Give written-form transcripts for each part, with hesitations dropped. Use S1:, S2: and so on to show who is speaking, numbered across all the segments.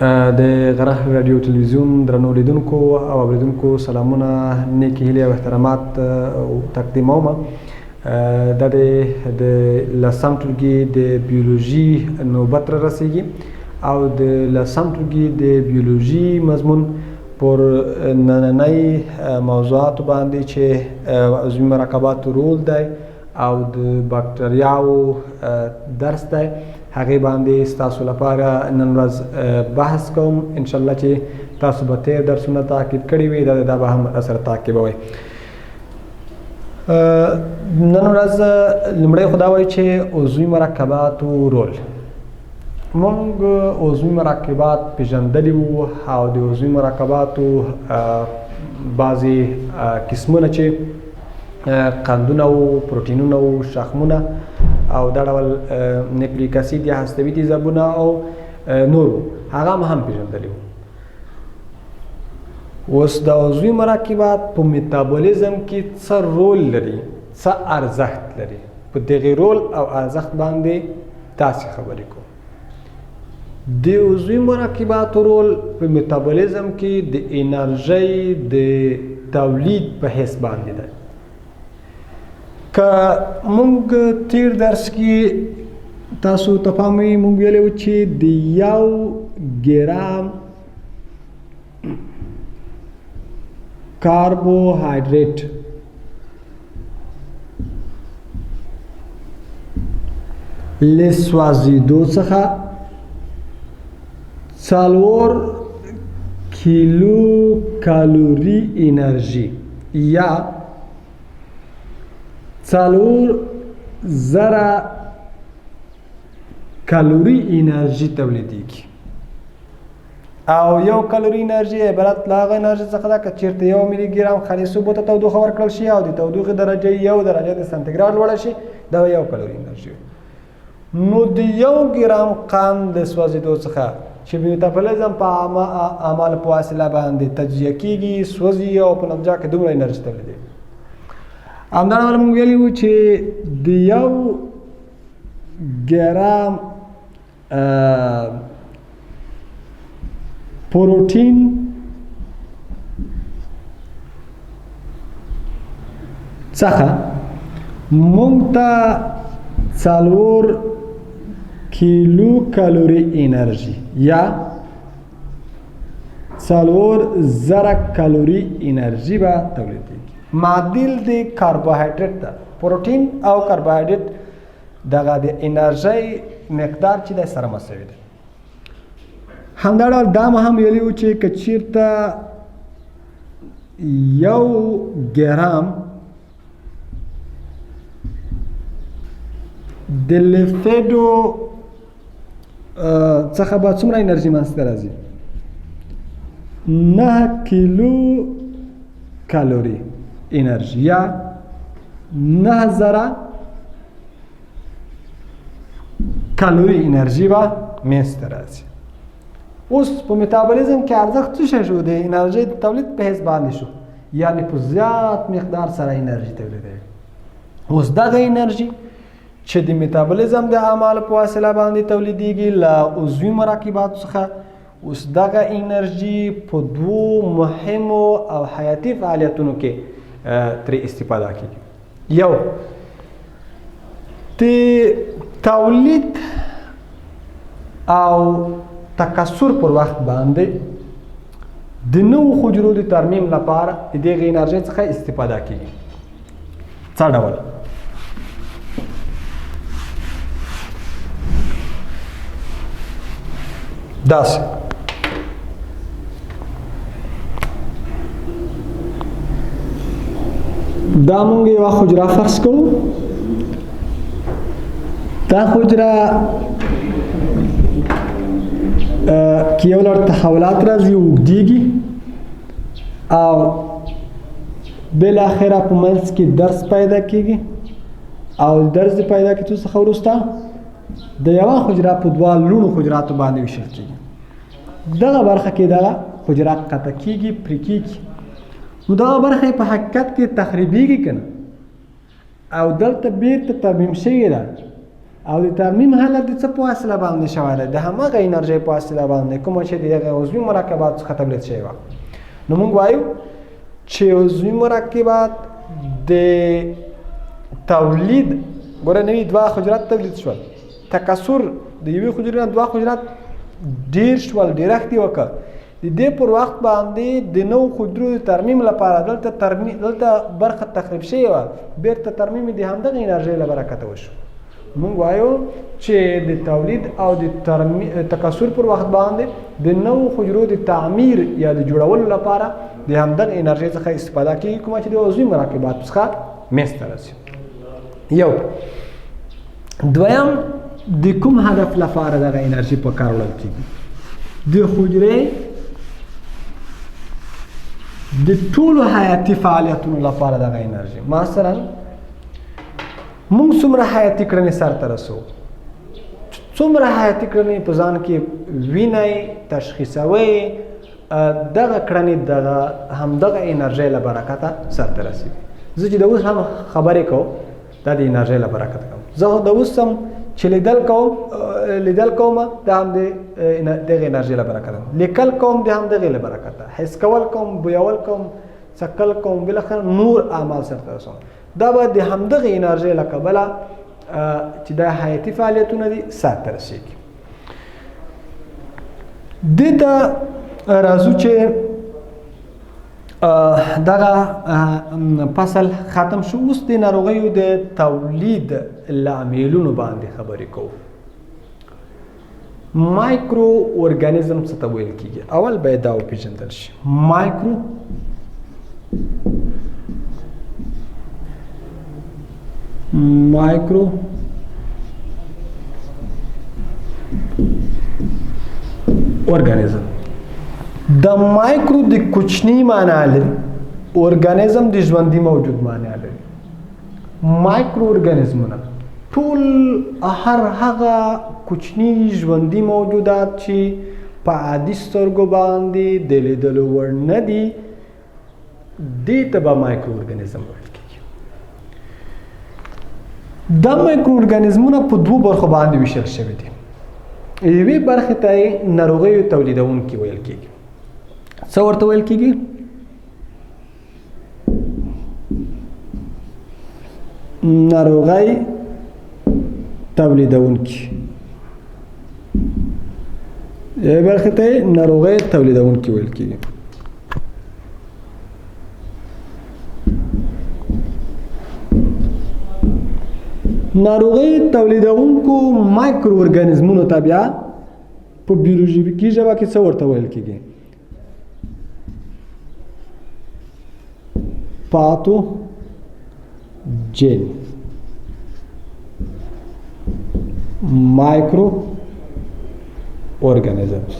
S1: د غره رادیو تلویزیون درنو لیدونکو او اوریدونکو سلامونه، نیکې هیلې او احترامات تقدیموم. دا د لسم ټولګي د بیولوژي نوبت را رسیږي او د لسم ټولګي د بیولوژي مضمون پر نننۍ موضوعاتو باندې چې عضوي مرکباتو رول دی او د باکتریاو درس دی، هغې باندې ستاسو لپاره نن ورځ بحث کوم. ان شاء الله چې تاسو به تېر درسونه تعقیب کړي وي، دا به هم سره تعقیبوئ. نن ورځ لومړی خو دا وایي چې عضوي مرکباتو رول. موږ عضوي مرکبات پېژندلي وو او د عضوي مرکباتو بعضې قسمونه چې قندونه وو، پروتینونه وو، شخمونه او دا ډول نیوکلیک اسید یا هستوي تیزابونه او نور، هغه هم پېژندلي وو. اوس د عضوي مرکبات په میتابولیزم کې څه رول لري، څه ارزښت لري، په دغه رول او ارزښت باندې تاسې خبرې کوو. د عضوي مرکباتو رول په میتابولیزم کې د انرژۍ د تولید په حیث باندې دی. که موږ تیر درس کې تاسو ته پام وي، موږ ویلي وو چې د یو ګرام کاربوهایډریټ له سوځېدو څخه 4 کیلو کالوري انرژي یا 4000 کالوري انرژي تولیدېږي. او یو کالوري انرژي عبارت له هغه انرژي څخه ده که چېرته 1 ملي ګرام خالص اوبو ته تودوخه ورکړل شي او د تودوخې درجه 1 درجه د سانتیګراد لوړه شي، دا یو کالوري انرژي وي. نو د 1 ګرام قند د سوځېدو څخه چې میتابولیزم په عمل په واسطه باندې تجزیه کیږي، سوځي او په نتیجه کې دومره انرژي تولیدوي. همدا ډول موږ ویلي وو چې د 1 ګرام پروتین څخه موږ ته 4 کیلو کالوري انرژي یا 4000 کالوري انرژي به تولیدېږي. معادل د کاربوهایډریټ ده. پروتین او کاربوهایډریټ دغه د انرژۍ مقدار چې دی سره مساوي دی. همدا ډول دا مو هم ویلي وو چې که چیرته 1 ګرام د لیفیډو څخه به څومره انرژي منځته راځي؟ 9 کیلو کالوري انرژي یا 9000 کالوري انرژي به منځته راځي. اوس په میتابولیزم کې ارزښت څه شی شو؟ د انرژۍ د تولید په حیث باندې شو، یعنی په زیات مقدار سره انرژي تولیدوي. اوس دغه انرژي چې د میتابولیزم د اعمالو په واسطه باندې تولیدېږي له عضوي مرکباتو څخه، اوس دغه انرژي په دوو مهمو او حیاتي فعالیتونو کې ترې استفاده کیږي. یو د تولید او تکثر پر وخت باندې د نوو حجرو د ترمیم لپاره د دغې انرژۍ څخه استفاده کیږي. څه ډول؟ داسې دا مونږ یوه حجره فرض کوو. دا حجره کې یو لړ تحولات راځي، اوږدېږي او بالاخره په منځ کې درس پیدا کیږي او درس د پیدا کېدو څخه وروسته د یوه حجره په دوه لوڼو حجراتو باندې ویشل کیږي. دغه برخه کې دغه حجره قطع کیږي، پرې کیږي. نو دغه برخه په حقیقت کې تخریبیږي که نه، او دلته بیرته ترمیم شوې ده او د ترمیم حالت د څه په وسیله باندې شوی دی؟ د هماغه انرژۍ په وسیله باندې کومه چې د دغه عضوي مرکباتو څخه تولید شوې وه. نو موږ وایو چې عضوي مرکبات د تولید، ګوره نوي دوه حجرات تولید شول، تکثر د یوې حجرې نه دوه حجرات ډېر شول، ډېرښت یې وکړ. د دې پر وخت باندې د نوو حجرو د ترمیم لپاره دلته دلته برخه تخریب شوې وه، بیرته ترمیم د همدغې انرژۍ له برکته وشو. موږ وایو چې د تولید او د تکثر پر وخت باندې د نوو حجرو د تعمیر یا د جوړولو لپاره د همدغې انرژۍ څخه استفاده کیږي کومه چې د عضوي مرکباتو څخه منځته راځي. یو دویم، د کوم هدف لپاره دغه انرژي په کار وړل کیږي؟ د حجرې د ټولو حیاتي فعالیتونو لپاره دغه انرژي. مثلا موږ څومره حیاتي کړنې سرته رسوو، څومره حیاتي کړنې په ځان کې وینئ، تشخیصوئ، دغه کړنې دغه همدغه انرژۍ له برکته سرته رسېږي. زه چې د اوس هم خبرې کوم دا د انرژۍ له برکته کوم. زه خو د اوس هم چې لیدل کوم دا هم د دغې انرژۍ له برکته، لیکل کوم د هم دغې له برکته، حس کول کوم، بویول کوم، څکل کوم، بالاخره نور اعمال سرته رسوم. دا به د همدغې انرژۍ له کبله چې دا حیاتي فعالیتونه دي سرته رسېږي. دې ته راځو چې دغه فصل ختم شو. اوس د ناروغیو د تولید لاملونو باندې خبرې کوو. مایکرو اورګانیزم څه ته ویل کیږي؟ اول باید دا وپېژندل شي. مایکرو اورګانیزم د مایکرو د کوچني معنا لري، اورګانیزم د ژوندي موجود معنا لري. مایکرو اورګانیزمونه ټول هر هغه کوچني ژوندي موجودات چې په عادي سترګو باندې د لیدلو وړ نه دي، دې ته به مایکرو اورګانیزم ویل کېږي. دا مایکرو اورګانیزمونه په دوو برخو باندې ویشل شوي دي. یوې برخې ته یې ناروغیو تولیدوونکي ویل کېږي. څه ورته ویل کېږي؟ ناروغۍ تولیدوونکي. یوې برخې ته یې ناروغۍ تولیدوونکي ویل کېږي. ناروغۍ تولیدوونکو مایکرو ارګانیزمونو ته بیا په بیولوژیکي ژبه کې څه ورته ویل کېږي؟ پاتوجین مایکرو اورګانیزمز.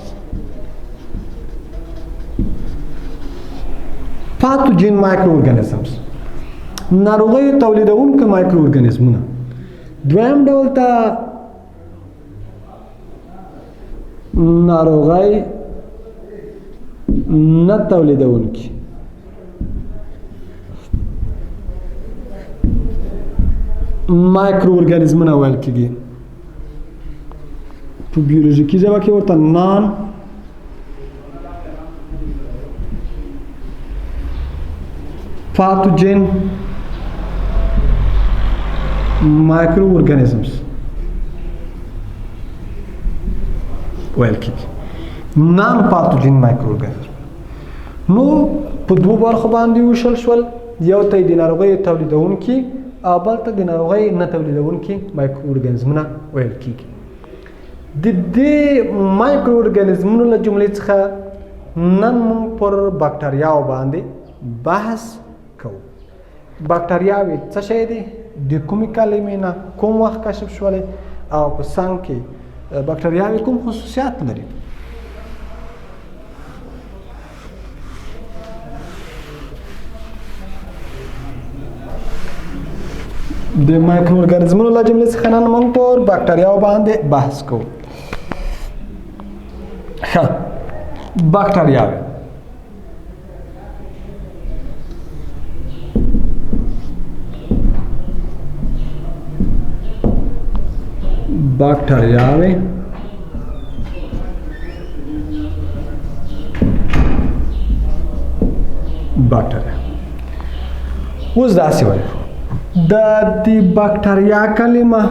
S1: پاتوجین مایکرو اورګانیزمز ناروغیو تولیدوونکي مایکرو ارګانیزمونه. دویم ډول ته ناروغۍ نه تولیدوونکي مایکرو ارګانیزمونه ویل کېږي. په بیولوژیکي ژبه کې ورته نان پاتوجن مایکرو ارګانیزمز ویل کېږي. نان پاتوجن مایکرو ارګانیزم نو په دوو برخو باندې ویشل شول، یو ته د ناروغیو تولیدوونکي او بل ته د ناروغۍ نه تولیدوونکي مایکرو ارګانیزمونه ویل کېږي. د دې مایکرو ارګانیزمونو له جملې څخه نن موږ پر باکټریاو باندې بحث کوو. باکټریاوې څه شی دي، د کومې کلمې نه کوم وخت کشف شولې او په څنګ کې باکټریاوې کوم خصوصیات لري. د مایکرو ارګانیزمونو له جملې څخه نن موږ پر باکټریاو باندې بحث کوو. ښه، باکټریاوې باکټریاوې باکټریا. اوس داسې وایو، د دې باکټریا کلمه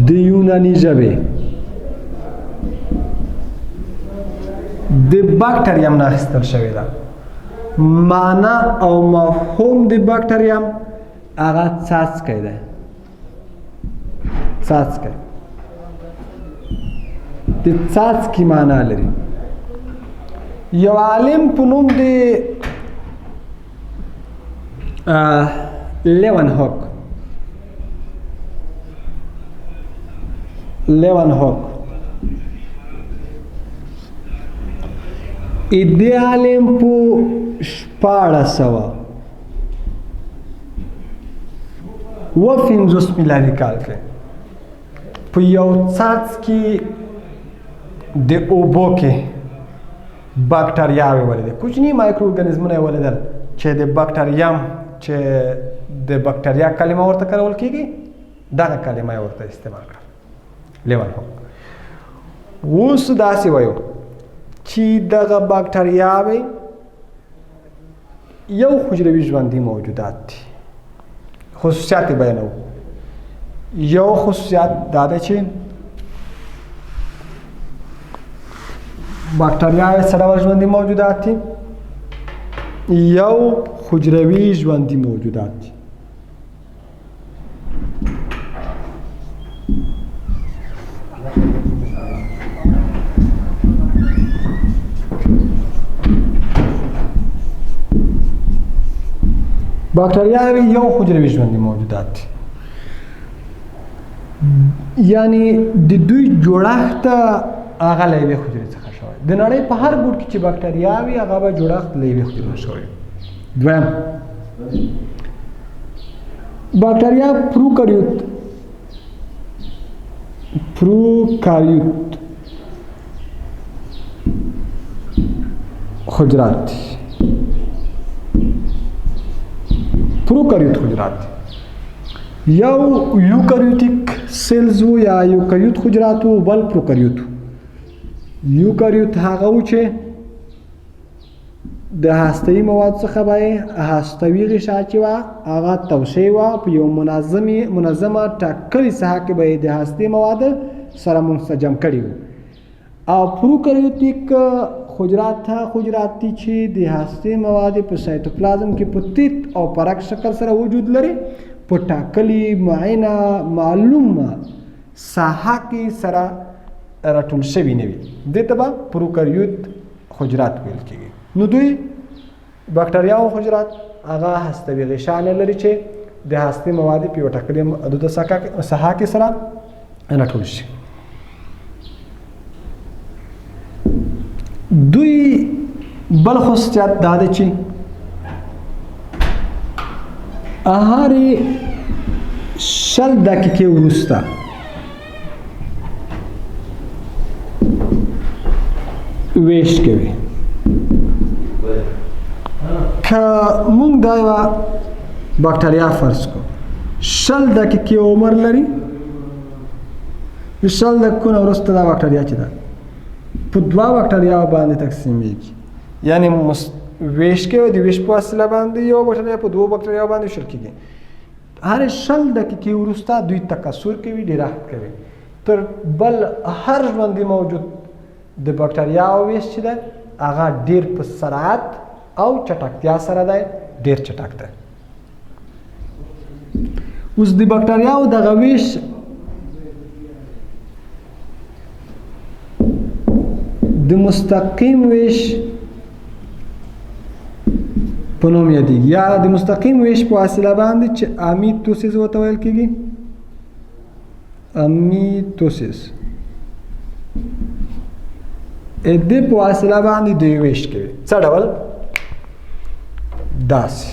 S1: د یوناني ژبې د باکټریم نه اخیستل شوې ده. معنا او مفهوم د باکټریم هغه څاڅکی دی، څاڅکی د څاڅکي معنا لري. یو عالم په نوم د لیون هوک، لیون هوک، دې عالم په 1657 میلادي کال کې په یو څاڅکي د اوبو کې باکټریاوې ولیدې، کوچني مایکرو ارګانیزمونه یې ولیدل چې د باکټریم، چې د باکټریا کلمه ورته کارول کېږي، دغه کلمه یې ورته استعمال کړه، لیون هوک. اوس داسې وایو چې دغه باکټریاوې یو حجروي ژوندي موجودات دي. خصوصیات یې بیانوو. یو خصوصیات دا دی چې باکټریاوې څه ډول ژوندي موجودات دي؟ یو حجروي ژوندي موجودات دي. باکټریاوې یو حجروي ژوندي موجودات دي، یعنی د دوی جوړښت هغه له یوې حجرې څخه شوی. د نړۍ په هر ګوټ کې چې باکټریا وي هغه به جوړښت له یوې حجرې شوی. دویم، باکټریا پروکاریوت، پروکاریوت حجرات دي، پروکاریوت حجرات دي. یو یوکاریوتیک سیلز وو یا یوکاریوت حجرات وو، بل پروکاریوت. یوکاریوت هغه وو چې د هستوي مواد څخه به یې هستوي غشا چې وه هغه توسع وه، په یو منظمه ټاکلې ساحه کې به یې د هستې مواد سره منسجم کړي وو. او پروکاریوتیک حجرات هغه حجرات دي چې د هستې مواد په سایتوپلازم کې په تیت او پرک شکل سره وجود لري، په ټاکلي معینه معلومه ساحه کې سره راټول شوي نه وي، دې ته به پروکاریوت حجرات ویل کېږي. نو دوی باکټریاو حجرات هغه هستوي غشا نه لري چې د هستې مواد په یوه ټاکلې محدوده ساحه کې سره راټول شي. دوی بل خصوصیت دا دی چې هرې 20 دقیقې وروسته ویش کوي. که موږ دا یوه باکټریا فرض کړو، 20 دقیقې عمر لري، 20 دقیقو نه وروسته دا باکټریا چې ده په دوه باکټریاو باندې تقسیمېږي، یعنی ویش کوي، د ویش په وسیله باندې یو باکټریا په دوو باکټریاو باندې ویشل کېږي. هرې 20 دقیقې وروسته دوی تکثر کوي، ډېرښت کوي. تر بل هر ژوندي موجود د باکټریاو ویش چې ده هغه ډېر په سرعت او چټکتیا سره دی، ډېر چټک دی. اوس د باکټریاو دغه ویش د مستقیم ویش په نوم یادېږي، یا د مستقیم ویش په وسیله باندې چې امیتوسیس ورته ویل کېږي، امیتوسیس د دې په وسیله باندې دوی ویش کوي. څه ډول؟ داسې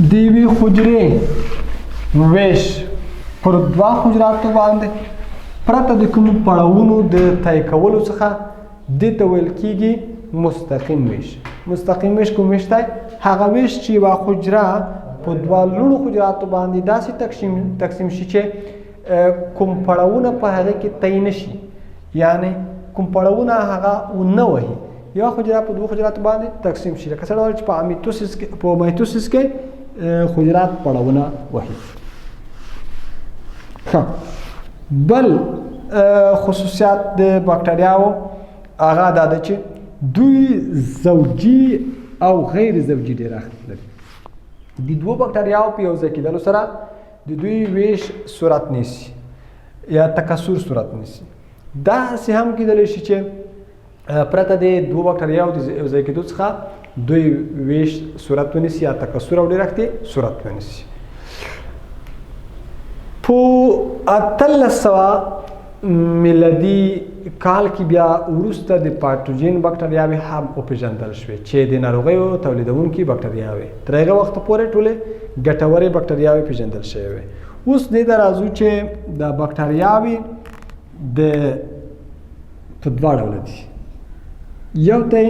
S1: د یوې حجرې ویش پر دوه حجراتو باندې پرته د کومو پړاوونو د طی کولو څخه دې ته ویل کېږي مستقیم ویش. مستقیم ویش کوم ویش دی؟ هغه ویش چې یوه حجره په دوه لوړو حجراتو باندې داسې تقسیم شي چې کوم پړاوونه په هغه کې طی نه شي، یعنی کوم پړاوونه هغه ونه وهي. یوه حجره په دوو حجراتو باندې تقسیم شي، لکه څه ډول چې په امیتوسیس کې، په مایتوسیس کې حجرات پړاوونه وهي. ښه، بل خصوصیات د باکتریاو هغه دا ده چې دوی زوجي او غیر زوجي ډېرښت لري. د دوو باکتریاو په یو ځای کېدلو سره د دوی ویش صورت نیسي یا تکثر صورت نیسي. داسې هم کېدلی شي چې پرته د دوو باکتریاو د یو ځای کېدو څخه دوی ویش صورت ونیسي یا تکثر او ډېرښت یې صورت ونیسي. په 1800 میلادي کال کې بیا وروسته د پاتوجین باکتریاوې هم وپېژندل شوې چې د ناروغیو تولیدوونکي باکتریاوې. تر هغه وخته پورې ټولې ګټورې باکتریاوې پېژندل شوې وې. اوس دې ته راځو چې دا باکتریاوې د په دوه ډوله دي. یو ته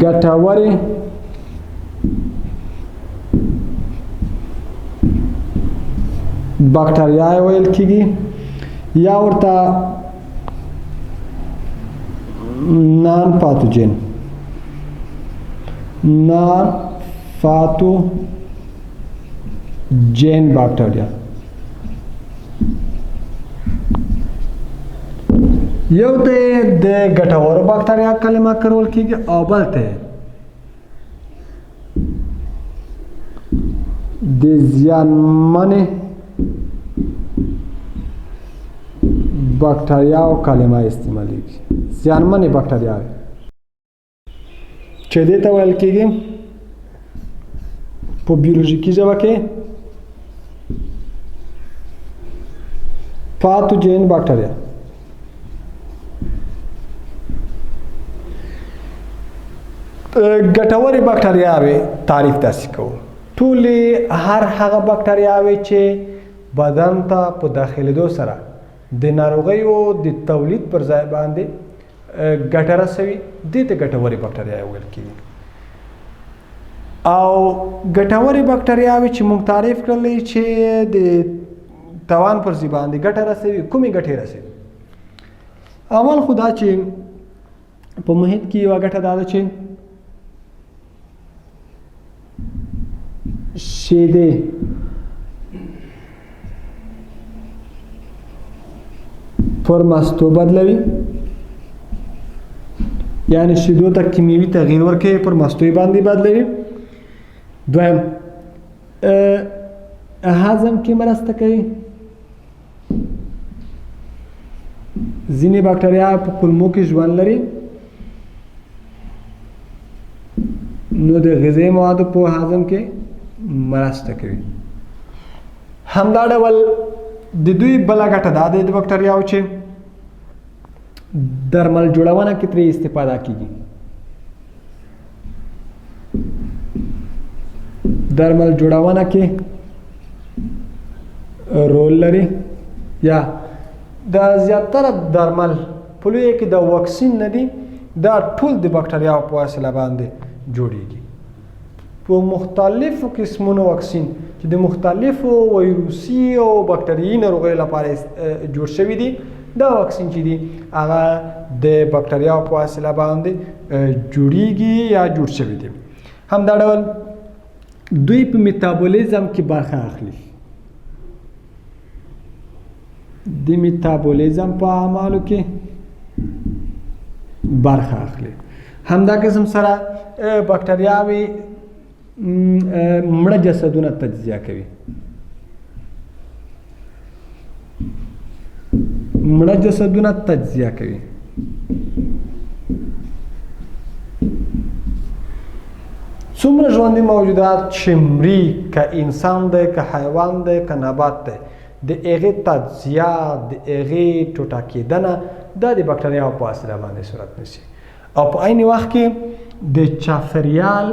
S1: ګټورې باکتریا ویل کیږي یا ورته نان پاتوجین، نان فاتوجین باکتریا. یو ته د ګټورو باکتریا کلمه کارول کیږي او بل ته د زیانمنې باکتریاو کلمه استعمالیږي. زیانمنې باکتریاوې چې دې ته ویل کیږي په بیولوژیکي ژبه کې پاتوجین باکتریا. ګټورې باکتریاوې تعریف داسې کوو: ټولې هر هغه باکتریاوې چې بدن ته په داخلېدو سره د ناروغیو د تولید پر ځای باندې ګټه رسوي، دې ته ګټورې باکتریاوې ویل کېږي. او ګټورې باکتریاوې چې موږ تعریف کړلې چې د توان پر ځای باندې ګټه رسوي، کومې ګټې رسوي؟ اول خو دا چې په محیط کې یوه ګټه دا ده چې شیدې پر مستو بدلوي، یعنی شیدو ته کیمیاوي تغییر ورکوي، پر مستو یې باندې بدلوي. دویم، هضم کې مرسته کوي. ځینې باکتریا په کولمو کې ژوند لري، نو د غذایي موادو په هضم کې مرسته کوي. همدا ډول د دوی بله ګټه دا ده د باکتریاو چې درمل جوړونه کې ترې استفاده کیږي. درمل جوړونه کې رول لري، یا د زیاتره درمل په لویه کې د واکسین نه دي، دا ټول د باکتریاو په وسیله باندې جوړیږي. په مختلفو قسمونو واکسین چې د مختلفو ویروسي او باکتریي ناروغیو لپاره جوړ شوي دي، دا واکسین چې دي هغه د باکتریاو په وسیله باندې جوړیږي یا جوړ شوي دي. همدا ډول دوی په میتابولیزم کې برخه اخلي. د میتابولیزم په اعمالو کې برخه اخلي. همدا قسم سره باکتریاوې مړه جسدونه تجزیه کوي. مړه جسدونه تجزیه کوي. څومره ژوندي موجودات چې مري، که انسان دی، که حیوان دی، که نبات دی، د هغې تجزیه، د هغې ټوټه کېدنه دا د باکتریاو په وسیله باندې صورت نیسي. او په عین وخت کې د چاپېریال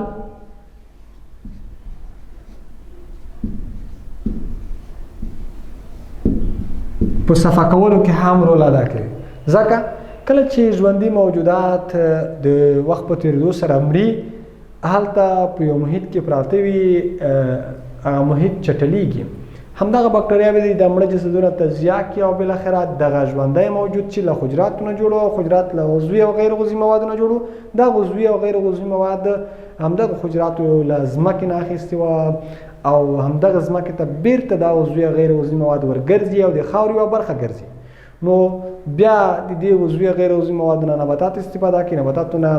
S1: په صفا کولو کې هم رول ادا کوي. ځکه کله چې ژوندي موجودات د وخت په تېرېدو سره مري، هلته په یو محیط کې پراته وي، هغه محیط چټلیږي. همدغه باکتریاوې دي د مړه جسدونه تجزیه کوي او بالاخره دغه ژوندی موجود چې له حجراتو نه جوړو او حجرات له عضوي او غیر عضوي موادو نه جوړو، دا عضوي او غیر عضوي مواد همدغه حجراتو له ځمکې نه اخیستي وه او همدغه ځمکې ته بیرته دا عضوي او غیر عضوي مواد ورګرځي او د خاورې یوه برخه ګرځي. نو بیا د دې عضوي او غیر عضوي موادو نه نباتات استفاده کوي، نباتاتو نه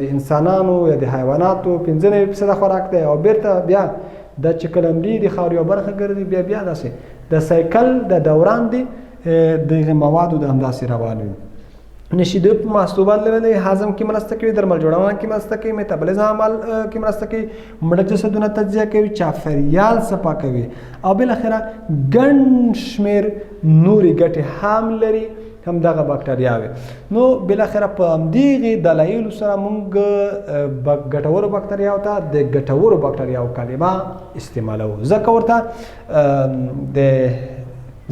S1: د انسانانو یا د حیواناتو 95% خوراک دی او بیرته بیا دا چې کله مري د خاورې یوه برخه ګرځي، بیا بیا داسې د سایکل د دوران دی دغه موادو د همداسې روان وي. نشیدو په محصوبات لري، هضم کې مرسته کوي، درمل جوړونه کې مرسته کوي، میتابولیزم عمل کې مرسته کوي، مړه جسدونه تجزیه کوي، چاپېریال صفا کوي او بالاخره ګڼ شمېر نورې ګټې هم لري همدغه باکتریاوې. نو بالاخره په همدغې دلایلو سره موږ ګټورو باکتریاو ته د ګټورو باکتریاو کلمه استعمالوو، ځکه ورته د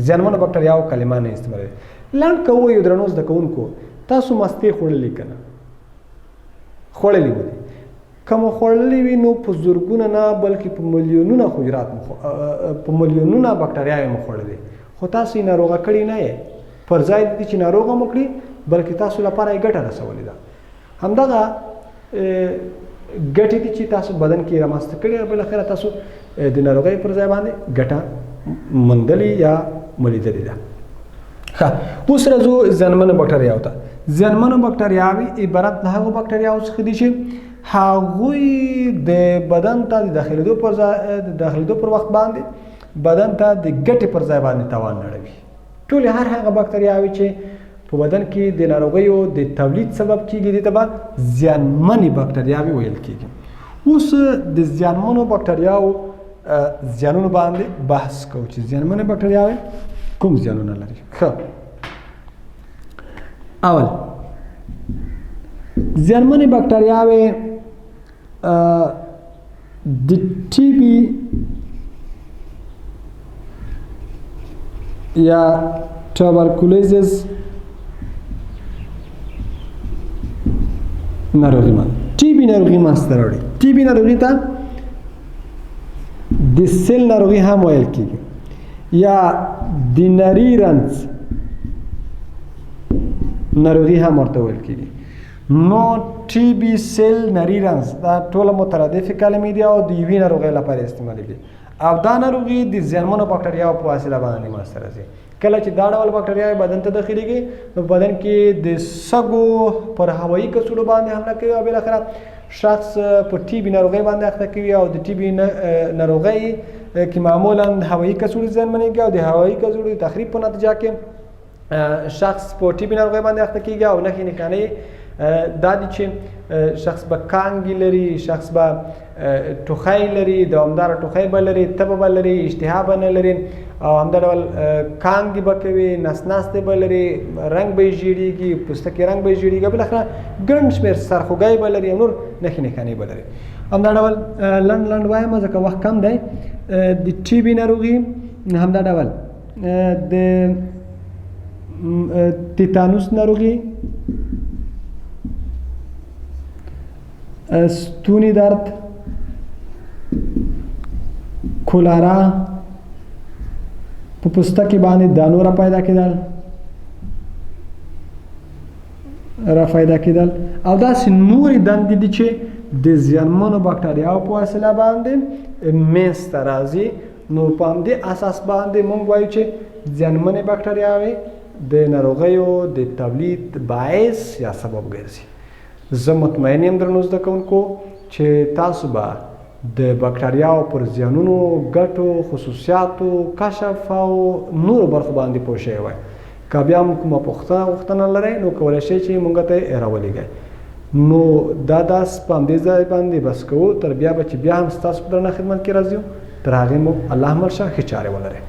S1: زیانمنو باکتریاو کلمه نه استعمالوي. لنډ که ووایو درنو زده کوونکو، تاسو مستې خوړلې که نه؟ خوړلې مو دي. که مو خوړلې وي نو په زرګونه نه بلکې په میلیونونه حجرات مو په میلیونونه باکتریاوې مو خوړلې، خو تاسو یې ناروغه کړي نه یې. پر ځای د دې چې ناروغه مو کړي بلکې تاسو لپاره یې ګټه رسولې ده. همدغه ګټې دي چې تاسو بدن کې رامنځته کړي او بالاخره تاسو د ناروغۍ پر ځای باندې ګټه موندلې یا مو لیدلې ده. ښه، اوس راځو زیانمنو باکتریاو ته. زیانمنو باکتریاوې عبارت له هغو باکتریاو څخه دي چې هغوی د بدن ته د داخلېدو پر ځای د داخلېدو پر وخت باندې بدن ته د ګټې پر ځای باندې تاوان اړوي. ټولې هر هغه باکتریاوې چې په بدن کې د ناروغیو د تولید سبب کیږي، دې ته به زیانمنې باکتریاوې ویل کیږي. اوس د زیانمنو باکتریاو زیانونو باندې بحث کوو چې زیانمنې باکتریاوې کوم زیانونه لري. ښه، اول زیانمنې باکتریاوې د ټي بي یا ټوبرکولوزس ناروغي ما ټي بي ناروغي منځته راوړي. ټي بي ناروغي ته د سل ناروغي هم ویل کیږي یا د نري رنځ ناروغي هم ورته ویل کیږي. نو ټي بي، سل، نري رنځ دا ټوله مترادفې کلمې دي او د یوې ناروغۍ لپاره استعمالېږي او دا ناروغي د زیانمنو باکتریاو په واسطه باندې منځته راځي. کله چې دا ډول باکتریاوې بدن ته داخليږي نو بدن کې د سږو پر هوایي کڅوړو باندې حمله کوي او بالاخره شخص په ټي بي ناروغۍ باندې اخته کوي او د ټي بي ناروغۍ کې معمولا هوایي کڅوړې زیانمنېږي او د هوایي کڅوړو د تخریب په نتیجه کې شخص په ټي بي ناروغۍ باندې اخته کیږي او نښې نښانې دا دي چې شخص به کانګې لري، شخص به ټوخی لري، دوامداره ټوخی به لري، تبه به لري، اشتها به نه لري او همدا ډول کانګې به کوي، نس ناستې به لري، رنګ به یې ژیړېږي، پوستکي رنګ به یې ژیړېږي، بالاخره ګڼ شمېر سرخوږی به لري او نور نښې نښانې به لري. همدا ډول لنډ لنډ وایم ځکه وخت کم دی. د ټي بي ناروغي همدا ډول د تیتانوس ناروغي، ستوني درد، کولرا، په پوستکي باندې دانو را پیدا کېدل او داسې نورې دندې دي چې د زیانمنو باکتریاو په وسیله باندې منځته راځي. نو په همدې اساس باندې موږ وایو چې زیانمنې باکتریاوې د ناروغیو د تولید باعث یا سبب ګرځي. زه مطمئن یم درنو زده کوونکو چې تاسو به د باکتریاو پر زیانونو، ګټو، خصوصیاتو، کشف او نورو برخو باندې پوه شوي وای. که بیا هم کومه پوښتنه غوښتنه لرئ نو کولی شئ چې موږ ته یې راولېږئ. نو دا داس په همدې ځای باندې بس کوو، تر بیا به چې بیا هم ستاسو په درنه خدمت کې راځو. تر هغې مو الله مل شه، ښې چارې ولرئ.